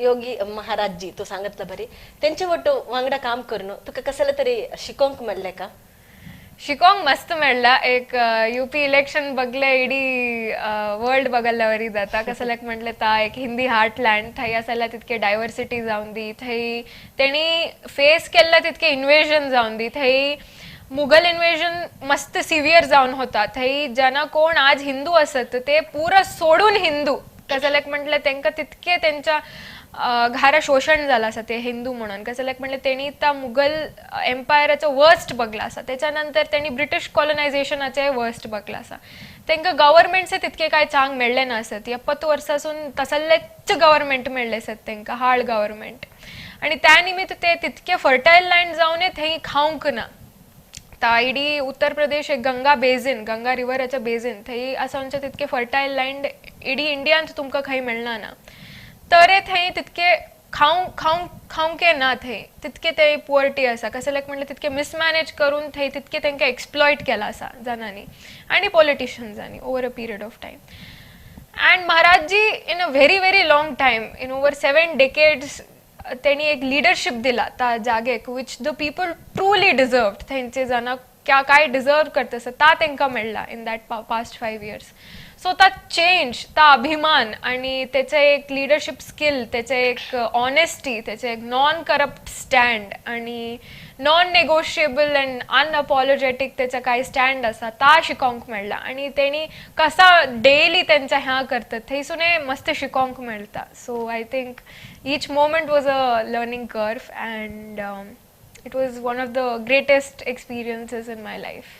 Speaker 1: योगी महाराजजी तू सांगितलं बरी, त्यांच्या वट्टू वांगडा काम करून तुका कसले तरी शिकोंक मेळ्ळें का?
Speaker 2: शिकोंक मस्त मेळ्ळा. एक यूपी इलेक्शन बघले इडी वर्ल्ड बघल्ल्या जाता. कसं लायक म्हटलें ता एक हिंदी हार्टलँड, थंय आसल्यार तितके डायवर्सिटी जावन दी, थंय तेणी फेस केल्लें तितकें इन्वेजन जावन दी, थंय मुघल इन्वेजन मस्त सिवियर जावन होता. थंय जना कोण आज हिंदू आसत ते पुरा सोडून हिंदू, कसं लायक म्हटलें तांकां तितके तेंच्या घारा शोशण झालं आसा ते हिंदू म्हणून. कसं लायक म्हटलें तेणी त्या मुघल एम्पायराचो वर्स्ट बघला आसा, त्याच्या नंतर तेणी ब्रिटीश कॉलनायझेशनाचें वर्स्ट बघला आसा. तांकां गव्हर्मेंट्स तितके काय चांग मेळ्ळे नासत, 70 वर्सासून तसलेच गव्हर्मेंट मेळ्ळे आसत तांकां, हार्ड गव्हर्मेंट. आनी त्या निमित्त ते तितके फर्टायल लँड जावन थंय खावंक ना. ता इडी उत्तर प्रदेश एक गंगा बेझिन, गंगा रिवराच्या बेझिन, थंय आसा आमचे तितके फर्टायल लँड इडी इंडियांत तुमकां खंय मेळना ना, तर थंय तितके खावंक खावंक खावंके ना, थंय तितके ते पुअर्टी आसा. कसं लायक म्हटलें तितके मिसमॅनेज करून थंय तितके तांकां एक्सप्लॉयट केला आसा जाणांनी आनी पॉलिटिशियन्सांनी over a period of time. And Maharajji in a very very long time, in over 7 decades तेणी एक लिडरशीप दिला त्या जागेक, which the people truly deserved. थंयचे जाणां काय डिजर्व करता आसा ता तांकां मेळ्ळा in that past 5 years. So ता चेंज, ता अभिमान आणि त्याचे एक लिडरशीप स्किल, त्याचे एक ऑनेस्टी, त्याचे एक नॉन करप्ट स्टँड आणि नॉन नेगोशिएबल अँड अनअपॉलोजेटीक त्याचा काय स्टँड आसा ता शिकोंक मेळ्ळा. आनी तेणी कसा डेली तेंच्या ह्या करतात थंयसून मस्त शिकोंक मेळटा. So I think each moment was a learning curve and it was one of the greatest experiences in my life.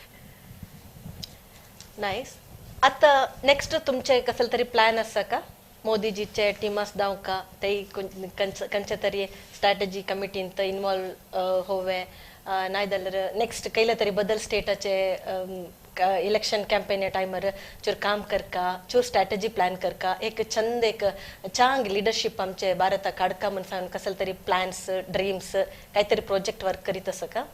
Speaker 1: Nice. आता नेक्स्ट तुमचे कसले तरी प्लॅन आसा का? मोदीजीचे टीमास जावं का ते कंचे तरी स्ट्रॅटजी कमिटींत इन्वॉल्व होवे, नाय जाल्यार नेक्स्ट कैले तरी बदल स्टेटाचे इलेक्शन कॅम्पेन टायमर चूर काम करका, चूर स्ट्रॅटजी प्लॅन करका, एक चंद एक चांग लिडरशीप आमचे भारताक काडका म्हण सांगून कसले तरी प्लॅन्स, ड्रीम्स, काहीतरी प्रोजेक्ट वर्क करीत आसा का?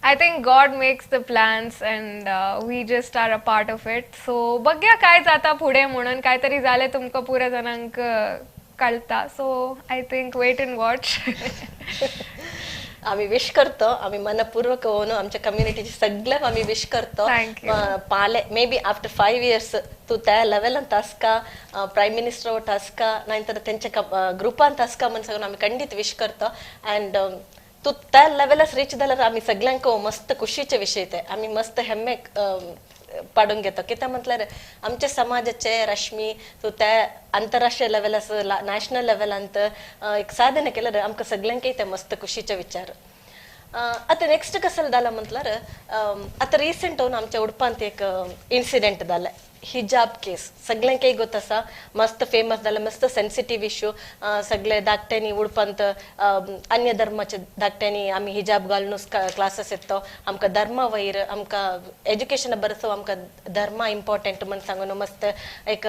Speaker 2: I think God makes the plans and we just are a part of it. So बघया काय जाता पुढे म्हणून, काहीतरी झाले तुमकां पुऱ्या जणांक कळता. So I think wait and watch.
Speaker 1: आम्ही विश करतो, आम्ही मनपूर्वक होऊन आमच्या कम्युनिटीचे सगळ्यांक आम्ही विश करतो.
Speaker 2: Thank you.
Speaker 1: पाले may be after 5 years तू त्या लेवलांत आसका, प्रायम मिनिस्टर वट आसका, नाहीतर त्यांच्या ग्रुपांत आसका म्हण सांगून आम्ही खंडीत विश करतो. अँड तू त्या लेवलास रीच जाल्यार आम्ही सगळ्यांक मस्त खुशीचे विशय ते, आम्ही मस्त हेम्मे पाडून घेतो. कित्याक म्हटल्यार आमच्या समाजाचे रश्मी तू त्या आंतरराष्ट्रीय लेवलास, नॅशनल लेवलांत एक साधने केल्यार आमकां सगळ्यांकय ते मस्त खुशीचे विचार. आतां नेक्स्ट कसं जालां म्हटल्यार आतां रिसंट आमच्या उडपांत एक इन्सिडेंट जालें, हिजाब केस. सगळ्यांकय गोत आसा, मस्त फेमस जालें, मस्त सेन्सिटीव इश्यू. सगळे धाकट्यांनी उडपांत अन्य धर्माचे धाकट्यांनी आमी हिजाब घालून क्लासीस येतो, आमकां धर्मा वयर आमकां एज्युकेशना बरसो आमकां धर्मा इम्पॉर्टंट म्हण सांगून मस्त एक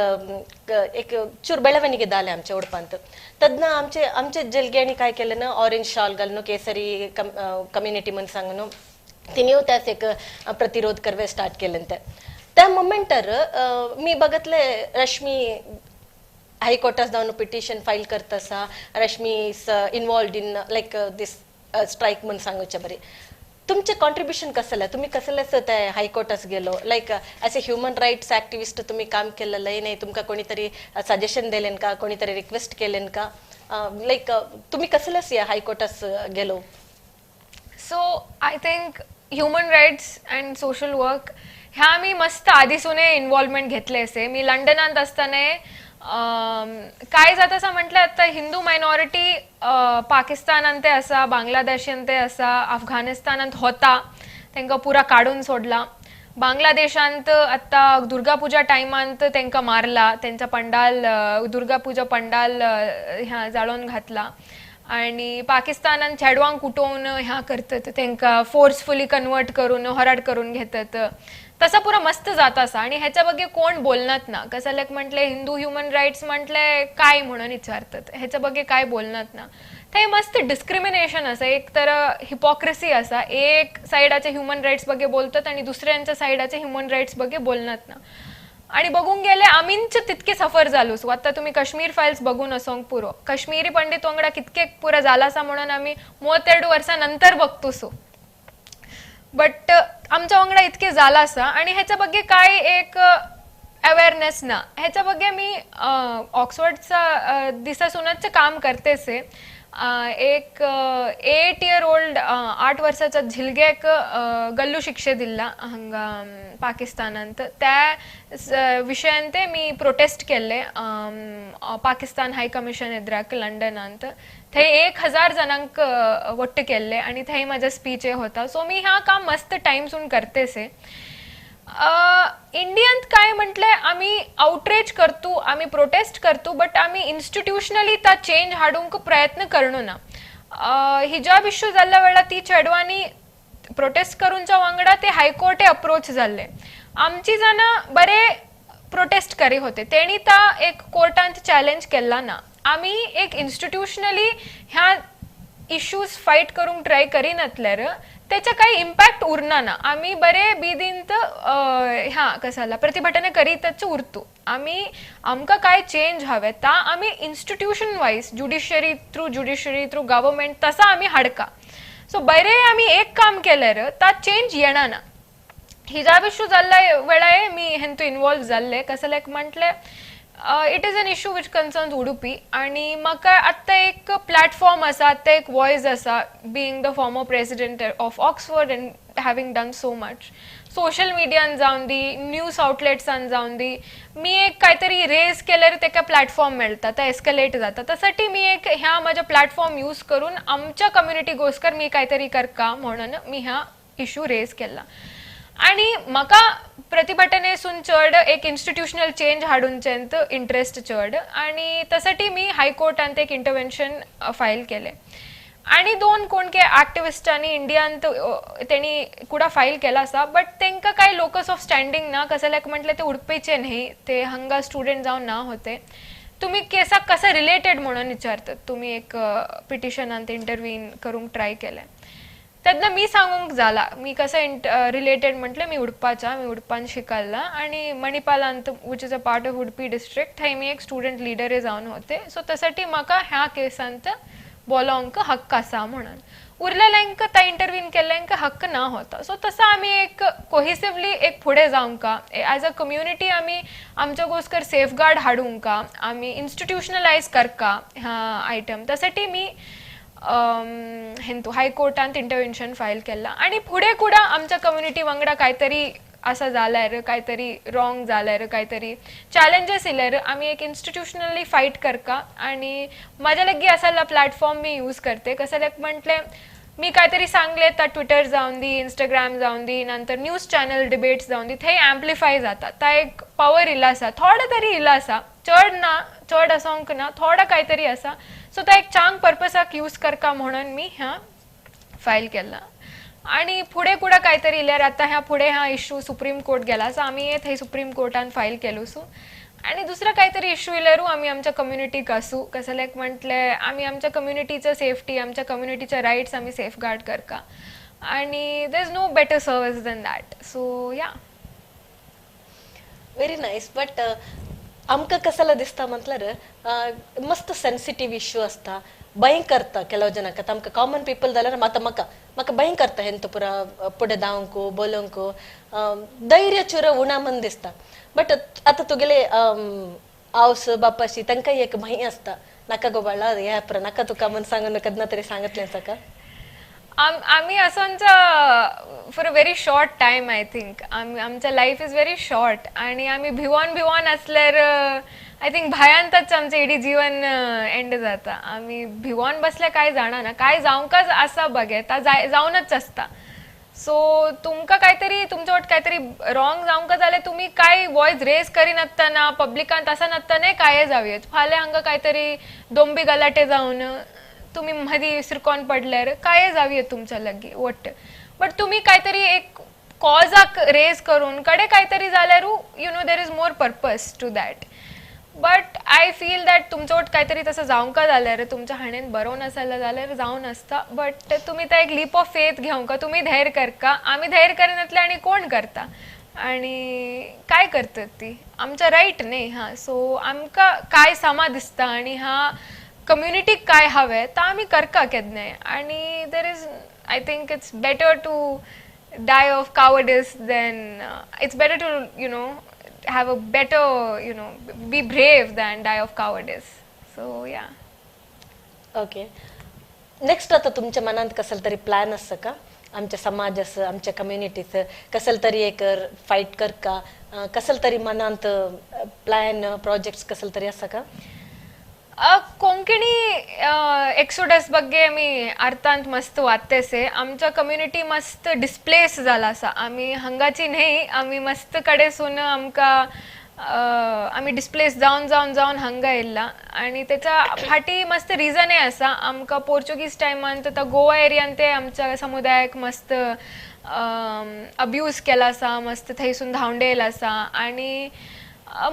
Speaker 1: एक चूर ಬೆಳವಣಿಗೆ जालें आमच्या उडपांत. तेन्ना आमचे आमचे जलग्यांनी काय केलें ना, ऑरेंज शॉल घालून केसरी कम्युनिटी म्हण सांगून तिणें त्यास एक प्रतिरोध करवे स्टार्ट केलें. ते त्या मोमेंटार मी बघितले रश्मी हायकोर्टात जावन पिटिशन फायल करता आसा, Rashmi is involved in like this strike म्हण सांगूचे बरी. तुमचें कॉन्ट्रिब्युशन कसलें? तुमी कसलेच ते हायकोर्टास गेलो, like as a human rights activist तुमी काम केलेलं नाही? तुमकां कोणी तरी सजेशन दिलेन का, कोणी तरी रिक्वेस्ट केलेन का? लायक तुमी कसलेच ह्या हायकोर्टास गेलो?
Speaker 2: So I think human rights and social work ह्या आमी मस्त आदीसूनय इन्वॉल्वमेंट घेतले असे. मी लंडनांत असताना काय जाता आसा म्हटल्यार, आतां हिंदू मायनॉरिटी पाकिस्तानांत ते आसा, बांगलादेशांत ते आसा, अफगाणिस्तानांत होता, तांकां पुरा काडून सोडला. बांगलादेशांत आतां दुर्गा पुजा टायमांत तांकां मारला, तेंचा पंडाल, दुर्गा पुजा पंडाल ह्या जाळोवन घातला आणि पाकिस्तानान चेडवांक उठोवन ह्या करतात, तांकां फोर्सफुली कन्वर्ट करून होराड करून घेतात. तसं पुरा मस्त जात आसा आणि ह्याच्या ಬಗ್ಗೆ कोण बोलनात ना. कसल्याक म्हटले हिंदू ह्युमन रायट्स म्हटले काय म्हणून विचारतात, ह्याच्या ಬಗ್ಗೆ काय बोलनात ना. थंय मस्त डिस्क्रिमिनेशन आसा, एक तर हिपोक्रेसी आसा. एक सायडाचे ह्युमन रायट्स ಬಗ್ಗೆ बोलतात आणि दुसऱ्यांच्या सायडाचे ह्युमन रायट्स ಬಗ್ಗೆ बोलनात ना. आणि बघून गेले आमींच तितके सफर जालो. सो आता तुम्ही काश्मीर फायल्स बघून असोंक पुरो, काश्मीरी पंडित वांगडा कितके पुरा जाला आसा म्हणून आमी 32 वर्सां नंतर बघतो. सो बट आमच्या वांगडा इतके जाला आसा आणि ह्याच्या ಬಗ್ಗೆ काय एक अवेअरनेस ना. ह्याच्या ಬಗ್ಗೆ मी ऑक्सफर्डचा दिसासूनच काम करतेच आहे. एक 8 इयर ओल्ड, 8 वर्साच्या झिलग्याक गल्लू शिक्षे दिल्ला हांगा पाकिस्तानांत. त्या विशयान ते मी प्रोटेस्ट केल्ले पाकिस्तान हाय कमिशन एद्राक लंडनांत. थंय 1000 जणांक वट्ट केल्ले आणि थंय माझा स्पीच होता. सो मी ह्या काम मस्त टाइमसून करतेच आहे. इंडियंत काय म्हटलंय, आम्ही आउटरीच करतो, आम्ही प्रोटेस्ट करतो, बट आम्ही इन्स्टिट्युशनली ता चेंज हाडूंक प्रयत्न करणू ना. हिजाब इश्यू जाल्ल्या वेळा ती चेडवांनी प्रोटेस्ट करूनच्या वांगडा ते हायकोर्टे अप्रोच जाल्ले. आमची जाणां बरे प्रोटेस्ट करी होते, तेणी ता एक कोर्टांत चॅलेंज केला ना. आमी एक इन्स्टिट्युशनली ह्या इश्यूज फायट करूंक ट्राय करिनातल्यार त्याचा काही इम्पॅक्ट उरना ना. आमी बरे बिदींत ह्या कसाला प्रतिभटन करीतच उरतो. आमी आमकां काय चेंज हवे ता आमी institution wise, judiciary through, judiciary through government तसा आमी हाडका. सो बरे आमी एक काम केल्यार ता चेंज येणार ना. हिजाब इश्यू जाल्ल्या वेळाय मी हेंतू इन्वॉल्व जाल्ले. कसल्याक म्हटलें, it is an issue which concerns Udupi आणि म्हाका आत्तां एक प्लॅटफॉर्म आसा, आत्तां एक वॉयस आसा, being the former president of Oxford and having done so much social मिडियान जावन दी, न्यूज आउटलेट्सान जावन दी, मी एक कांयतरी रेज केल्यार तेका प्लॅटफॉर्म मेळटा, ते एस्कलेट जाता. त्यासाठी मी एक ह्या माझ्या प्लॅटफॉर्म यूज करून आमच्या कम्युनिटी गोस्कर मी कांयतरी करका म्हणून मी ह्या इश्यू रेज केला. आणि म्हाका प्रतिभटनेसून चड एक इन्स्टिट्युशनल चेंज हाडूनचेंत इंट्रस्ट चड आणि त्यासाठी मी हायकोर्टांत एक इंटरव्हेन्शन फायल केले. आणि दोन कोण के ऍक्टिव्हिस्टांनी इंडियांत तेणी कुडा फायल केला आसा, बट तांकां कांय लोकस ऑफ स्टँडींग ना. कसल्याक म्हटलें, ते उडपीचे न्ही, ते हांगा स्टुडंट जावन ना होते. तुमी केसाक कसं रिलेटेड म्हणून विचारतात, तुमी एक पिटिशनांत इंटरव्हीन करूंक ट्राय केलें तेन्ना मी सांगूंक जाला मी कसं रिलेटेड म्हटलें, मी उडपाच्या, मी उडपान शिकल्ला आणि मणिपालांत, which is a part of Udupi district, थंय मी एक स्टुडंट लिडर जावन होते. सो त्यासाठी म्हाका ह्या केसांत बोलोंक हक्क आसा म्हणून. उरलेल्यांक त्या इंटरव्हीन केल्ल्यांक हक्क ना होता. सो तसं आमी एक कोहिसिवली एक फुडें जावंक एज अ कम्युनिटी, आमी आमच्या गोस्कर सेफगार्ड हाडूंक, आमी इन्स्टिट्युशनलायज करका ह्या आयटम. त्यासाठी मी हेंतू हायकोर्टांत इंटरव्हेन्शन फायल केला. आणि फुडें कुडा आमच्या कम्युनिटी वांगडा कांयतरी आसा जाल्यार, कांयतरी रॉंग जाल्यार, कांयतरी चॅलेंजीस येयल्यार आमी एक इन्स्टिट्युशनली फायट करका. आणि म्हाज्या लागीं आसला प्लॅटफॉर्म मी यूज करते. कसल्याक म्हटलें, मी कांयतरी सांगलें ता ट्विटर जावन दी, इंस्टाग्राम जावन दी, नंतर न्यूज चॅनल डिबेट्स जावन दी, थंय एम्प्लिफाय जाता. ता एक पावर इल्लो आसा, थोडो तरी इल्लो आसा, चड ना, चड आसोंक ना, थोडो कांयतरी आसा. सो तो एक चांग पर्पसाक यूज करका म्हणून मी ह्या फायल केला. आणि फुडें कुडा कांयतरी येयल्यार, आतां ह्या फुडें ह्या इश्यू सुप्रीम कोर्ट गेला, सो आमी थंय सुप्रीम कोर्टान फायल केलो. सो आणि दुसरा काहीतरी इश्यू येयल्यारूय आमी आमच्या कम्युनिटीक आसूं. कसल्याक म्हटलें, आमी आमच्या कम्युनिटीचो सेफ्टी, आमच्या कम्युनिटीचे रायट्स आमी सेफगार्ड करका आणि there is no better service than that. So yeah.
Speaker 1: Very nice. But आमकां कसला दिसता म्हटल्यार मस्त सेन्सिटीव इश्यू आसता. भंय करता ಕೆಲವು ಜನಕ್ಕೆ. ತಮಕ ಕಾಮನ್ ಪೀಪಲ್ जाल्यार आतां म्हाका म्हाका भंय करता हेंत पुरा फुडें धांवंक बोलोवंक धैर्य चुर उणा म्हण दिसता. बट आतां तुगेले आवस बापाशी तांकां एक भंय आसता, नाका गो बाळा हे पुरा नाका तुका म्हण सांगून केन्ना तरी सांगतलें ताका.
Speaker 2: आमी असोंच for a very short time I think आमी आमच्या लायफ is very short आनी आमी भिवोन भिवोन आसल्यार I think भयांतच आमचें इडी जिवन एंड जाता. आमी भिवोन बसल्यार कांय जाणा काय जावंकच आसा बगे ता जावनच आसता. सो तुमकां कांयतरी तुमच्या वट कांयतरी रॉंग जावंक जाल्यार तुमी कांय वॉयस रेज करिनासतना पब्लिकांत आसनासतनाय कांय जावयेत. फाल्यां हांगा कांयतरी दोंबी गलाटे जावन तुमी मदीं सिरकोन पडल्यार कांय जावयेत तुमच्या लागीं वट्ट. बट तुमी कांयतरी एक कॉजाक रेज करून कडेन कांयतरी जाल्यारू you know there is more purpose to that. But I feel that तुमच्या वट कांयतरी तसं जावंक जाल्यार तुमच्या हाणेन बरोवन आसलें जाल्यार जावन आसता. बट तुमी ते एक लीप ऑफ फेथ घेवंक तुमी धैर्य करका. आमी धैर्य करिनातले आनी कोण करता आनी काय करतात ती आमच्या रायट न्ही. हां, सो आमकां काय समा दिसता आनी हां कम्युनिटीक काय हवें ता आमी करका केन्नाय. आनी there is I think it's better to die of cowardice than it's better to you know have a better, you know, be brave than die of cowardice. So yeah.
Speaker 1: Okay, next आता तुमच्या मनात कसलं तरी plan असं का आमच्या समाजाचं आमच्या कम्युनिटीचं कसलं तरी एक फायट कर का कसलं तरी मनात प्लॅन प्रोजेक्ट्स कसलं तरी असं का?
Speaker 2: कोंकणी एक्सोडस ಬಗ್ಗೆ आमी अर्थांत मस्त वाचतेसे. आमच्या कम्युनिटी मस्त डिस्प्लेस जाला आसा. आमी हांगाची न्हय, आमी मस्त कडेसून आमकां आमी डिस्प्लेस जावन जावन जावन हांगा येयला आनी तेच्या फाटी मस्त रिजनय आसा. आमकां पोर्चुगीज टायमान आतां गोवा एरियान ते आमच्या समुदायाक मस्त अब्यूज केला आसा, मस्त थंयसून धांवडेल आसा आनी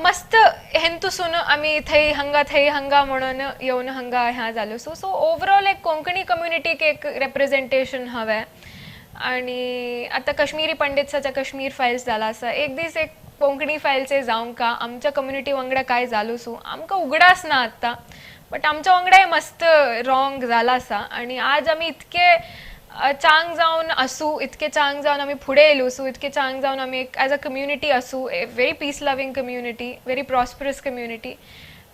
Speaker 2: मस्त हेंतूसून आमी थंय हांगा थंय हांगा म्हणून येवन हांगा ह्या जालो. सो सो ओवरऑल एक कोंकणी कम्युनिटीक एक रेप्रेजेंटेशन हवें. आनी आतां कश्मीरी पंडित्साच्या कश्मीर फायल्स जाला आसा, एक दीस एक कोंकणी फायल्स जावंक आमच्या कम्युनिटी वांगडा काय जालो सो आमकां उगडास ना आतां, बट आमच्या वांगडाय मस्त रॉंग जाला आसा. आनी आज आमी इतके चांग जावन आसूं, इतके चांग जावन आमी फुडें येयलो सो इतके चांग जावन आमी एक एज अ कम्युनिटी आसूं, a very peace loving community, very prosperous community.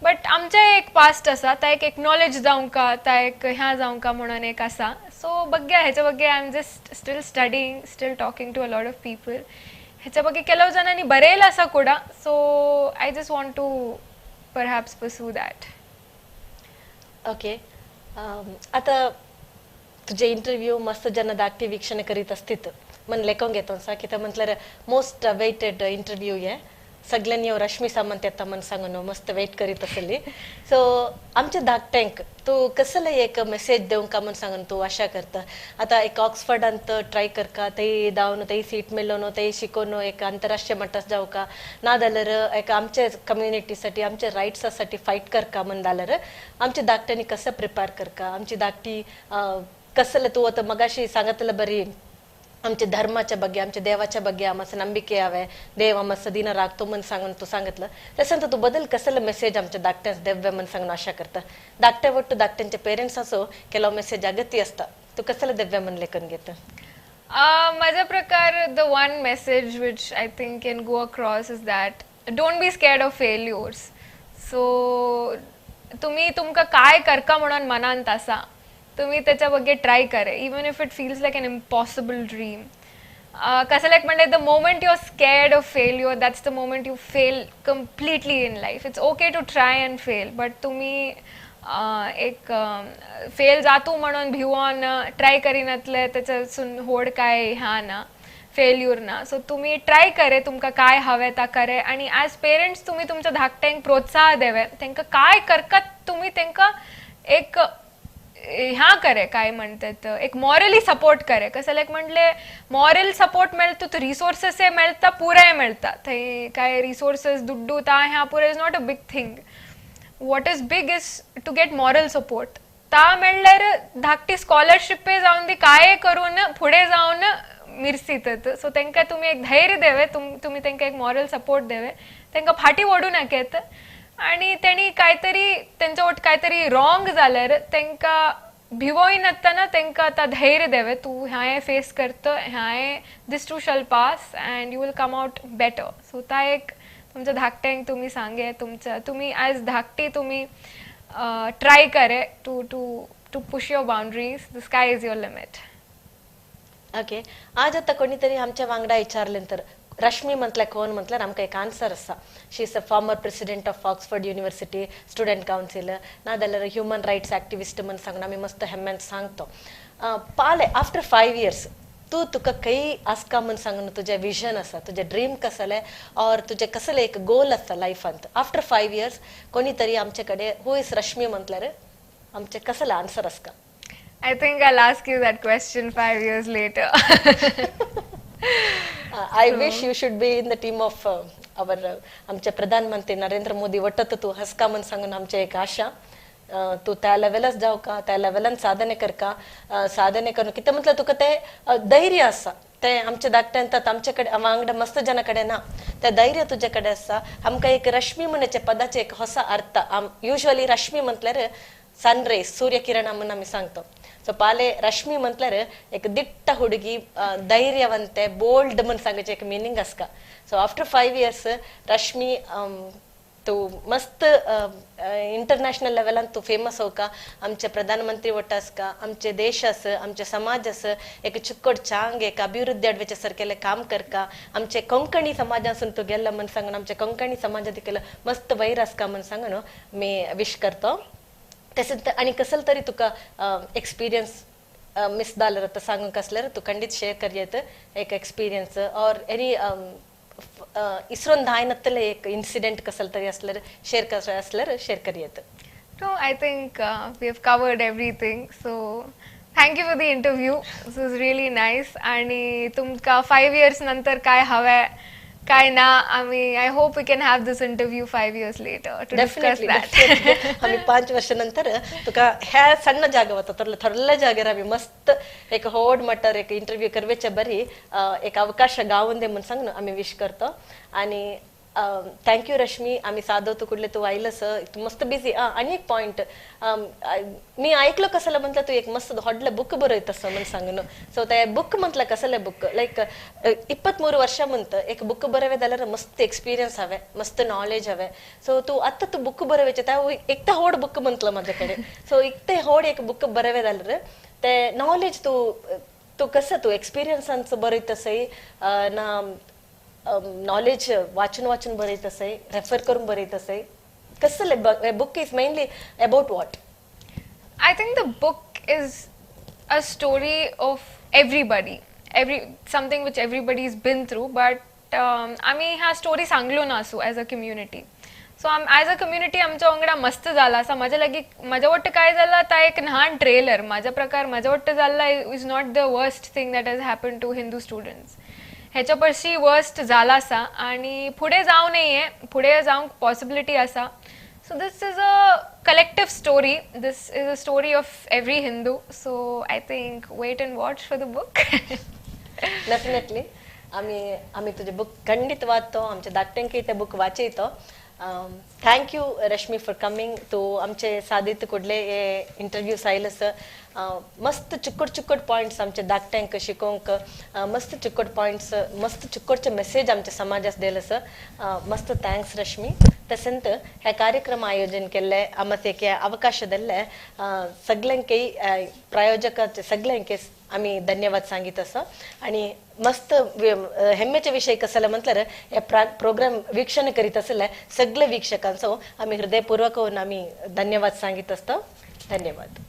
Speaker 2: But आमचें एक पास्ट आसा, ता एक एक्नॉलेज जावंक ता एक ह्या जावंक म्हणून एक आसा. सो बग्या हेच्या ಬಗ್ಗೆ I am just still studying, still talking to a lot of people. हेच्या ಬಗ್ಗೆ ಕೆಲವು ಜನಾंनी बरयला आसा कुडा. So I just want to perhaps pursue that.
Speaker 1: Okay, आता तुझे इंटरव्यू मस्त जन धाकटी वीक्षणे करीत असतीत मन लेखून घेतो सा कित्याक म्हटल्यार मोस्ट अवेटेड इंटरव्यू हे सगळ्यांनी रश्मी सामंत येता म्हण सांगून मस्त वेट करीत आसली. सो आमच्या धाकट्यांक तूं कसले एक मेसेज दिवंक म्हण सांगून तूं आशा करता? आतां एक ऑक्सफर्डांत ट्राय करका, थंय धांवन थंय सीट मेळोवन थंय शिकोवन एक आंतरराष्ट्रीय मट्टार जावका, ना जाल्यार एक आमच्या कम्युनिटीसाठी आमच्या रायट्सासाठी फायट करका म्हण जाल्यार आमच्या धाकट्यांनी कसं प्रिपेर करका? आमची धाकटी कसले तूं आतां मगाशी सांगतले बरी आमच्या धर्माच्या ಬಗ್ಗೆ आमच्या देवाच्या ಬಗ್ಗೆ आमचं ನಂಬಿಕೆ हवे, देव आमचं दिना राखतो म्हण सांगून तूं सांगितलं, तसं तूं बदल कसले मेसेज आमच्या धाकट्यांक देव्य म्हण सांगून आशा करता? धाकट्या वट्टू धाकट्यांचे पेरेंट्स असो ಕೆಲವು मेसेज अगत्य असता, तूं कसले देव्य म्हण लेखन घेता?
Speaker 2: माझ्या प्रकार the one message which I think can go across is that don't be scared of failures. So तुम्ही तुमकां काय करका म्हणून मनांत आसा तुम्ही त्याच्या ಬಗ್ಗೆ ट्राय करे, even if it feels like an impossible dream. कसं लायक म्हणले the moment you are scared of failure that's the moment you fail completely in life. It's okay to try and fail, but तुम्ही एक fail जातो म्हणून भिवोन try करिनातले त्याच्यासून होड काय ह्या ना फेल्यूर ना. सो तुम्ही ट्राय करे, तुमकां काय हवें ता करे. आनी एज पेरंट्स तुमी तुमच्या धाकट्यांक प्रोत्साह देवे, तांकां काय करकात तुमी तांकां एक ह्या करे काय म्हणतात एक मॉरली सपोर्ट करे. कसं लायक म्हणले मॉरल सपोर्ट मेळटा तो रिसोर्सेसय मेळटा, पुराय मेळटा. थंय काय रिसोर्सेस दुड्डू ता ह्या पुराय is not a big thing. What is big is to get moral support. ता मेळ्ळ्यार धाकटी स्कॉलरशिपय जावन ती काय करून फुडें जावन मिरसीत. सो तांकां तुमी एक धैर्य देवे, तुमी तांकां एक मॉरल सपोर्ट देवे, तांकां फाटीं ओडूं नाकात. आनी तेणी कांय तरी तेंच्या वट कांय तरी रॉंग जाल्यार तांकां भिवोयनासतना तांकां आतां धैर्य देवे, तूं ह्यां फेस करता, ह्यां this too shall pass and you will come out better. So ता एक तुमच्या धाकट्यांक तुमी सांगे, तुमच्या तुमी एज धाकटी तुमी ट्राय करे to push your boundaries. The sky is your limit.
Speaker 1: Okay, आज आतां कोणी तरी आमच्या वांगडा विचारलें तर रश्मी म्हटल्यार कोण म्हटल्यार आमकां एक आन्सर आसा. She is a former president of Oxford University Student Council, नाजाल्यार ह्युमन रायट्स एक्टिविस्ट म्हण सांगून आमी मस्त हेम्यान सांगतो. पाले आफ्टर 5 इयर्स तूं तुका खंय आसका म्हण सांगून तुजें विजन आसा, तुजें ड्रीम कसलें ऑर तुजें कसलें एक गोल आसता लायफांत? आफ्टर 5 इयर्स कोणी तरी आमचे कडेन who is Rashmi म्हटल्यार आमचें कसलें answer आसका?
Speaker 2: I think I'll ask you that question 5 years later.
Speaker 1: I wish you should be in the team of our आमचे प्रधानमंत्री नरेंद्र मोदी वटत तूं हसका म्हण सांगून आमचे एक आशा. तूं त्या लेवलाच जावका, त्या लेवलान साधने करका, साधने करून कितें म्हटल्यार तुका तें धैर्य आसा, तें आमच्या धाकट्यान आमचे कडेन वांगडा मस्त जना कडेन ना, तें धैर्य तुजे कडेन आसा. आमकां एक रश्मी म्हणचे पदाचें एक होसा अर्थ. युजली रश्मी म्हटल्यार सन रेस, सूर्यकिरण म्हण आमी सांगतो. सो पाले रश्मी म्हटल्यार एक दिट्ट हुडगी, धैर्यवंते, बोल्ड म्हण सांगचे एक मिनींग आसका. सो आफ्टर 5 इयर्स रश्मी तूं मस्त इंटरनॅशनल लेवलान तूं फेमस होका, आमचे प्रधानमंत्री वट आसका, आमचे देश आस, आमचे समाज आस एक चिक्कोड चांग एक अभिवृद्धी अडवेचे सारकेलें काम करका. आमचे कोंकणी समाजासून तूं गेल्ला म्हण सांगून आमचे कोंकणी समाजात केलं मस्त वैर आसका म्हण सांगून मी विश करतो. तशेंच आनी कसलो तरी तुका एक्सपिरियन्स मिस जाल्यार आतां सांगूंक आसल्यार तूं खंडीत शेअर करयेत एक एक्सपिरियन्स ऑर एनी इसरोन धायनतले एक इन्सिडेंट कसलो तरी आसल्यार शेअर कर आसल्यार share करयेत.
Speaker 2: No, I think we have covered everything. So thank you for the interview. This was really nice. आणि तुमका 5 years नंतर काय हवंय काय ना, आमी I hope we can have this interview 5 years later to discuss that.
Speaker 1: आम्ही 5 वर्ष नंतर तुका ह्या सಣ್ಣ जाಗ वता थोडल्या थोडल्या जाग्यार आमी मस्त एक होड मटर एक इंटरव्यू करवेचे बरी एक अवकाश गावून दे म्हण सांगून आमी विश करतो. आणि thank you रश्मी, आमी सादो तू कुडले तूं आयलस, तूं मस्त बिजी. आनी एक पॉयंट मी ऐकलो कसले म्हटलं तूं एक मस्त व्हडलें बुक बरयत आसा म्हण सांगून. सो ते बुक म्हटलं कसलें बुक लायक 23 वर्षां म्हणत एक बुक बरोवे जाल्यार मस्त एक्सपिरियन्स हवे, मस्त नॉलेज हवे. सो तूं आतां तूं बुक बरोवचे ते एकटे होड बुक म्हटलं म्हाजे कडेन. सो एकटे होड एक बुक बरोवे जाल्यार ते नॉलेज तूं तूं कसं तूं एक्सपिरियन्सांचो बरयत आसय ना नॉलेज वाचून वाचून बरयत आसय, रेफर करून बरयत आसय, कसले book is mainly about what?
Speaker 2: I think the book is a story of everybody, something which everybody has been through, but आमी ह्या स्टोरी सांगलो ना आसूं as a community. So as a community आमच्या वांगडा मस्त जाला आसा. म्हाज्या लागीं म्हाज्या वट्ट काय जाला ता एक ल्हान ट्रेलर म्हाज्या प्रकार म्हाज्या वट्ट जाल्ला is not the worst thing that has happen to Hindu students. हेच्या परशी वर्स्ट जाला आसा आनी फुडें जावं नये, फुडें जावंक पॉसिबिलिटी आसा. So this is a collective story. This is a story of every Hindu. So I think wait and watch for the book.
Speaker 1: Definitely आमी आमी तुजें बुक खंडीत वाचतो, आमच्या धाकट्यांकय तें book वाचयतो. Thank you Rashmi for coming. तूं आमचे सादीत कुडले हे इंटरव्यूस आयलस, मस्त चिक्कड चिक्कड पॉयंट्स आमच्या धाकट्यांक शिकोवंक, मस्त चिक्कड पॉयंट्स, मस्त चिक्कडचे मेसेज आमच्या समाजाक दिलस. मस्त thanks Rashmi. तशेंच हे कार्यक्रम आयोजन केल्ले आमचे एक अवकाश दिल्ले सगळ्यांकय प्रायोजकाचे सगळ्यांक आमी धन्यवाद सांगीत आसा. आनी मस्त हेम्मेचे विशय कसले म्हटल्यार हे प्रोग्राम वीक्षण करीत आसले सगळे वीक्षकांचो आमी हृदयपूर्वक आमी धन्यवाद सांगीत आसता. धन्यवाद.